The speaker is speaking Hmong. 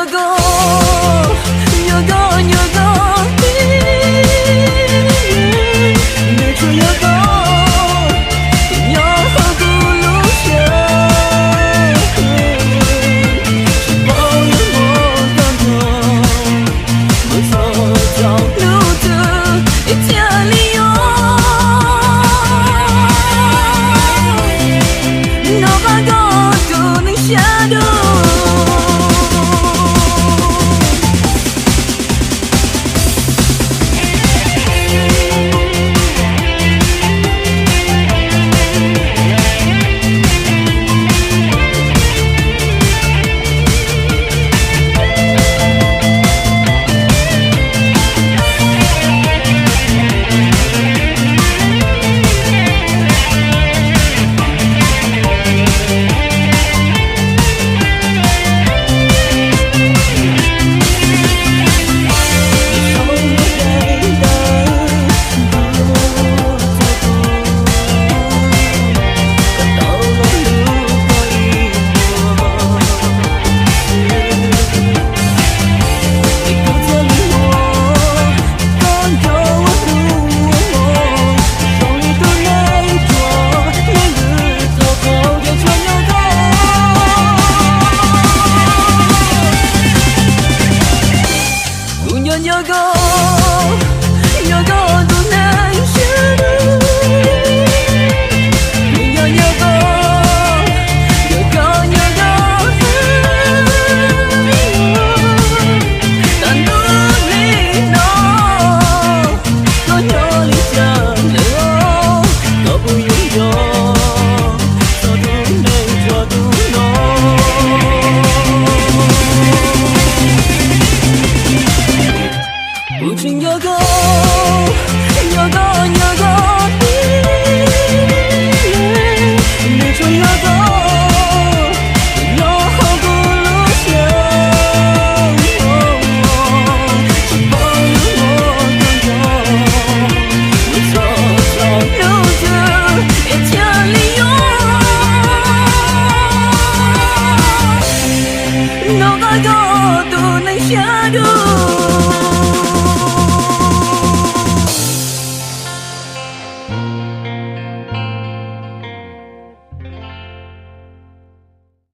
Koj, yog koj, yog koj, nws tsuas yog koj, nyob hauv kuv lub siab, tsis paub yuav muab koj nrog mus txog thaum hnub twg thiaj li yuav nrog qab koj tus neeg siab dub. Kuv nco nco koj, yog koj tus neeg siab dub. Kuv nco nco koj, yog koj nco koj. Tag ntuj li no, koj nyob li cas lawm? Koj puas yuav nco txog tus neeg tsuas tus no? Kuv tseem nco koj, nco koj, nco koj, nws tsuas yog koj, nyob hauv kuv lub siab, tsis paub yuav muab koj nrog mus txog thaum hnub twg es thiaj li yuav nrog qab koj tus neeg siab dub.